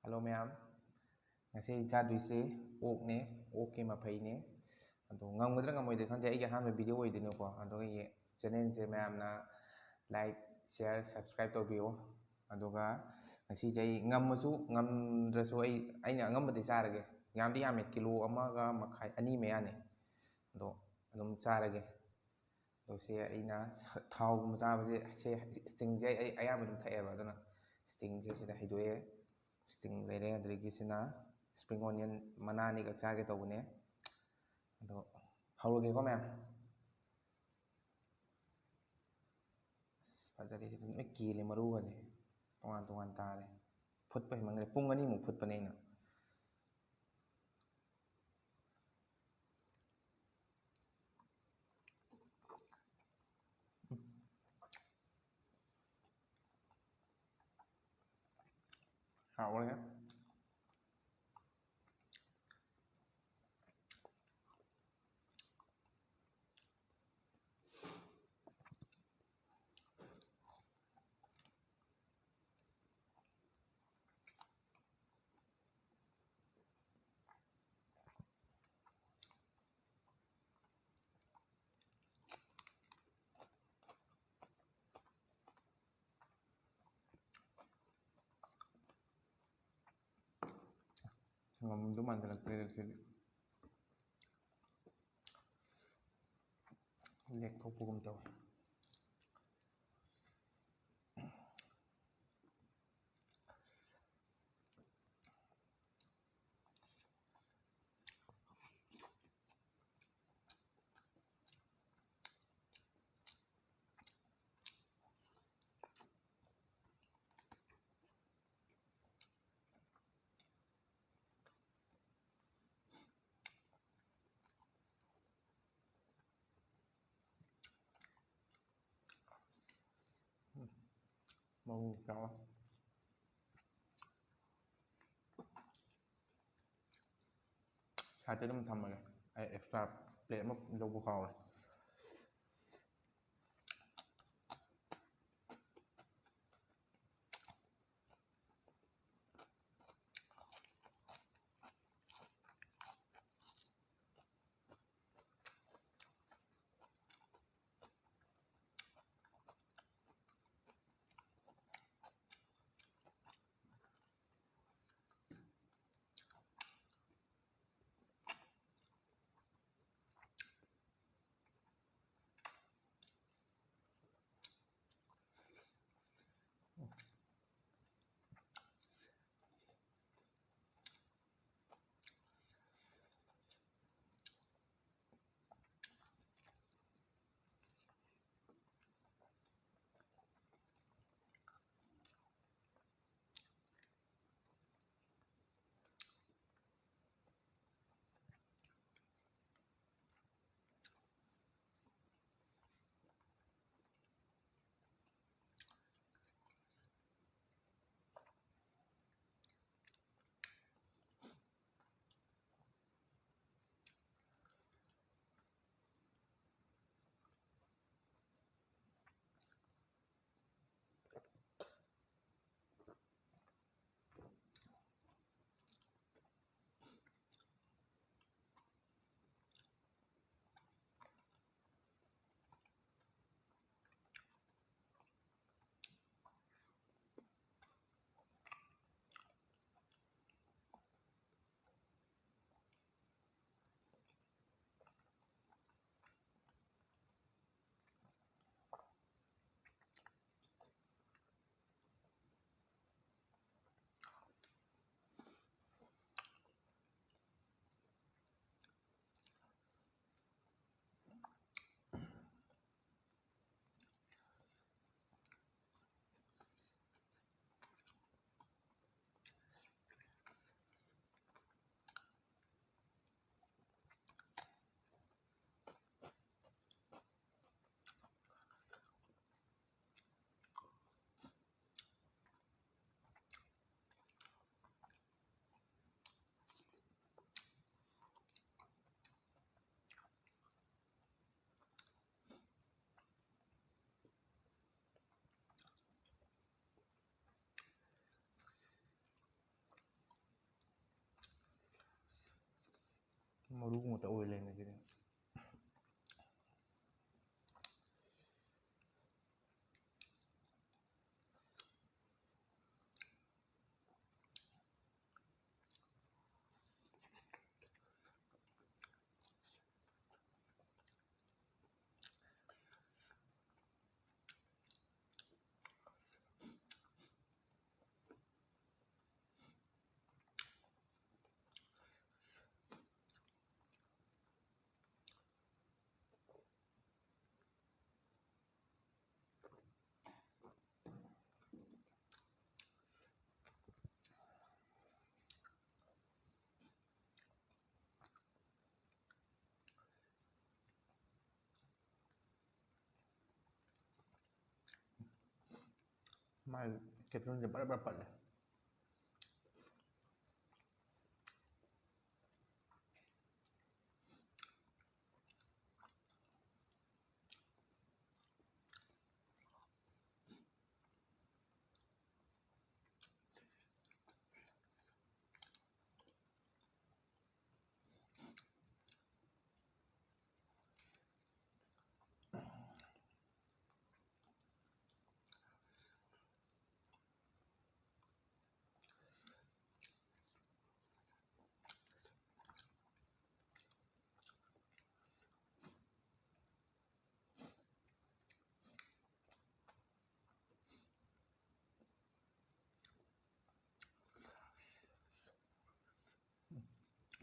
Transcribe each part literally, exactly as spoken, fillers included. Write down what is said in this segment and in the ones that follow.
Hello ꯃꯌꯥꯝ, ꯉꯁꯤ ꯑꯩ ꯆꯥꯗꯣꯏꯁꯦ ꯑꯣꯛꯅꯦ, ꯑꯣꯛꯀꯤ ꯃꯐꯩꯅꯦ꯫ ꯑꯗꯣ ꯉꯝꯒꯗ꯭ꯔꯥ ꯉꯝꯃꯣꯏꯗ꯭ꯔꯥ ꯈꯪꯗꯦ, ꯑꯩꯒꯤ ꯑꯍꯥꯟꯕ ꯚꯤꯗꯤꯑꯣ ꯑꯣꯏꯗꯣꯏꯅꯦꯀꯣ꯫ ꯑꯗꯣ ꯑꯩꯒꯤ ꯆꯦꯅꯦꯜꯁꯦ ꯃꯌꯥꯝꯅ ꯂꯥꯏꯛ, ꯁꯤꯌꯥꯔ, ꯁꯕꯁꯀ꯭ꯔꯥꯏꯞ ꯇꯧꯕꯤꯌꯣ꯫ ꯑꯗꯨꯒ ꯉꯁꯤꯁꯦ ꯑꯩ ꯉꯝꯃꯁꯨ ꯉꯝꯗ꯭ꯔꯁꯨ ꯑꯩ, ꯑꯩꯅ ꯑꯉꯝꯕꯗꯤ ꯆꯥꯔꯒꯦ꯫ ꯌꯥꯝꯗꯤ ꯌꯥꯝꯃꯦ, ꯀꯤꯂꯣ ꯑꯃꯒ ꯃꯈꯥꯏ, ꯑꯅꯤ ꯃꯌꯥꯅꯦ꯫ ꯑꯗꯣ ꯑꯗꯨꯝ ꯆꯥꯔꯒꯦ꯫ ꯑꯗꯣ ꯁꯤ ꯑꯩꯅ ꯁ-, ꯊꯥꯎꯒꯨꯝꯕ ꯆꯥꯕꯁꯦ, ꯁꯦ ꯁ꯭ꯇꯤꯡꯁꯦ ꯑꯩ ꯑꯌꯥꯝꯕ ꯑꯗꯨꯝ ꯊꯛꯑꯦꯕ꯫ ꯑꯗꯨꯅ ꯁ꯭ꯇꯤꯡꯁꯦ ꯁꯤꯗ ꯍꯩꯗꯣꯛꯑꯦ꯫ ꯁ꯭ꯇꯤꯡ ꯂꯩꯔꯦ꯫ ꯑꯗꯨꯗꯒꯤ ꯁꯤꯅ ꯁ꯭ꯄ꯭ꯔꯤꯡ ꯑꯣꯅꯤꯌꯟ ꯃꯅꯥ ꯑꯅꯤꯈꯛ ꯆꯥꯒꯦ ꯇꯧꯕꯅꯦ꯫ ꯑꯗꯣ ꯍꯧꯔꯒꯦꯀꯣ ꯃꯌꯥꯝ꯫ ꯑꯁ, ꯐꯖꯔꯦ ꯁꯤꯗꯤ, ꯂꯣꯏ ꯀꯦꯜꯂꯦ ꯃꯔꯨꯒꯁꯦ꯫ ꯇꯣꯉꯥꯟ ꯇꯣꯉꯥꯟ ꯇꯥꯔꯦ꯫ ꯐꯨꯠꯄ ꯍꯦꯟꯃꯟꯈ꯭ꯔꯦ꯫ ꯄꯨꯡ ꯑꯅꯤꯃꯨꯛ ꯐꯨꯠꯄꯅꯦ ꯑꯩꯅ꯫ ꯍꯥꯎꯔꯦ꯫ ꯁꯪꯒꯣꯝꯗꯣ ꯃꯥꯟꯁꯤꯜꯂꯛꯇ꯭ꯔꯦꯗ ꯁꯤꯗꯤ꯫ ꯂꯦꯛ ꯊꯣꯛꯄꯒꯨꯝ ꯇꯧꯋꯦ꯫ ꯃꯑꯣꯡ ꯆꯥꯎ꯫ ꯁꯥꯏꯠꯇ ꯑꯗꯨꯝ ꯊꯝꯃꯒꯦ꯫ ꯑꯩ ꯑꯦꯛꯁꯇ꯭ꯔꯥ ꯄ꯭ꯂꯦꯠ ꯑꯃ ꯂꯧꯕ ꯀꯥꯎꯔꯦ꯫ ꯃꯔꯨ ꯉꯥꯛꯇ ꯑꯣꯏ ꯂꯩꯔꯝꯃꯦ ꯁꯤꯗꯤ꯫ ꯃꯥꯏ caption ꯁꯦ ꯕꯔ ꯕꯔ ꯄꯠꯂꯦ꯫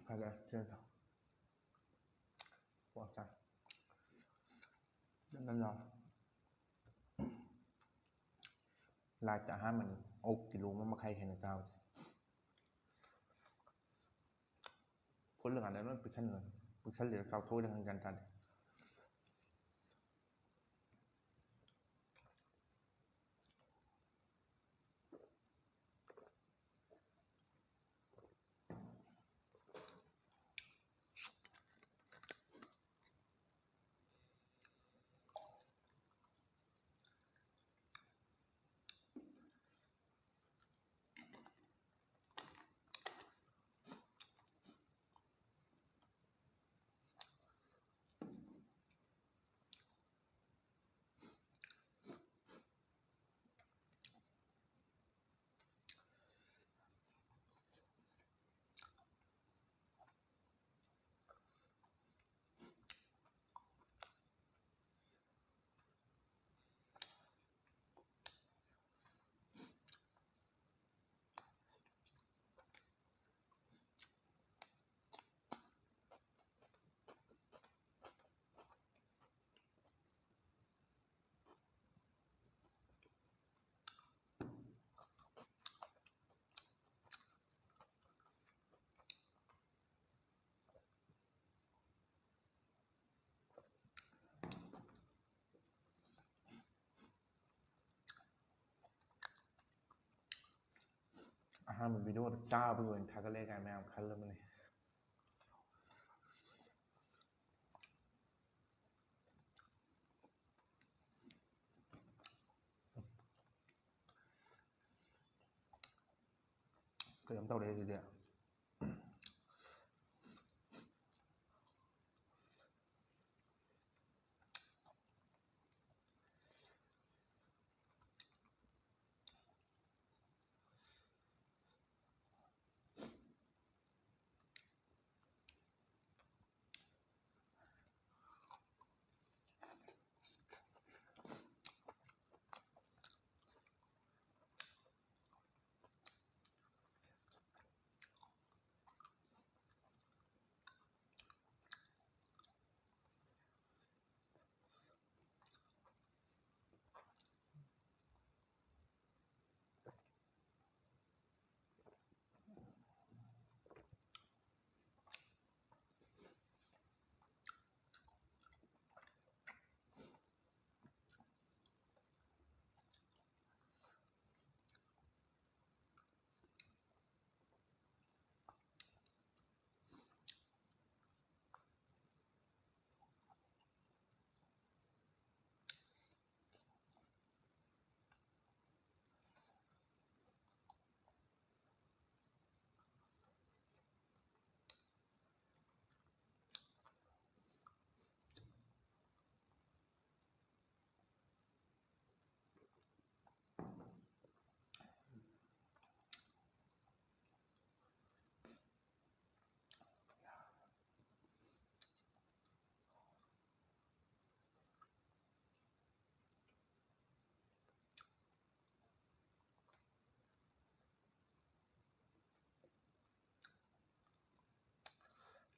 ꯐꯖꯔꯦ ꯁꯤꯅ ꯄꯣꯠꯁꯦ꯫ ꯅꯞ ꯅꯞ ꯂꯥꯎꯔꯦ꯫ Life ꯇ ꯑꯍꯥꯟꯕꯅꯤ ꯑꯣꯛ ꯀꯤꯂꯣ ꯑꯃ ꯃꯈꯥꯏ ꯍꯦꯟꯅ ꯆꯥꯕꯁꯦ꯫ ꯐꯨꯜꯂꯀꯥꯟꯗ ꯂꯣꯏ ꯄꯤꯛꯁꯟꯕꯅꯤ꯫ ꯄꯤꯛꯁꯜꯂꯤꯔ ꯆꯥꯎꯊꯣꯛꯏꯔ ꯈꯪꯗꯦ, ꯒ꯭ꯌꯥꯟ ꯇꯥꯗꯦ꯫ ꯑꯍꯥꯟꯕ ꯚꯤꯗꯤꯑꯣꯗ ꯆꯥꯕꯒꯤ ꯑꯣꯏꯅ ꯊꯥꯒꯠꯂꯛꯑꯦ ꯀꯥꯏꯅ ꯃꯌꯥꯝ ꯈꯜꯂꯝꯃꯅꯤ꯫ ꯀꯩꯅꯣꯝ ꯇꯧꯔꯦ ꯁꯤꯗꯤ꯫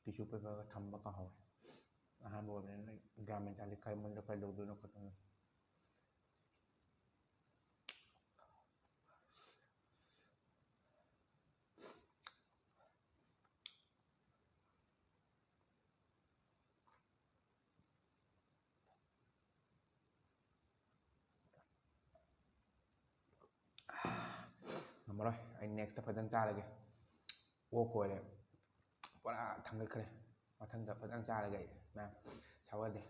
Tissue paperꯒ ꯊꯝꯕ ꯀꯥꯎꯍꯧꯔꯦ꯫ ꯑꯍꯥꯟꯕ ꯑꯣꯏꯕꯅꯤꯅ ꯒ꯭ꯌꯥꯟ ꯃꯦꯟ ꯇꯥꯗꯦ, ꯀꯔꯝꯕꯗ ꯀꯩꯗꯧꯗꯣꯏꯅꯣ ꯈꯣꯠꯇꯣꯏꯅꯣ꯫ ꯃꯔꯣꯏ ꯑꯩ next ꯐꯖꯅ ꯆꯥꯔꯒꯦ꯫ ꯑꯣꯛ ꯀꯣꯏꯔꯦ, ꯄꯨꯔꯥ ꯊꯥꯡꯒꯠꯈ꯭ꯔꯦ꯫ ꯃꯊꯪꯗ ꯐꯖꯅ ꯆꯥꯔꯒꯦ ꯑꯩ, ꯃꯌꯥꯝ ꯁꯥꯎꯍꯜꯂꯦ꯫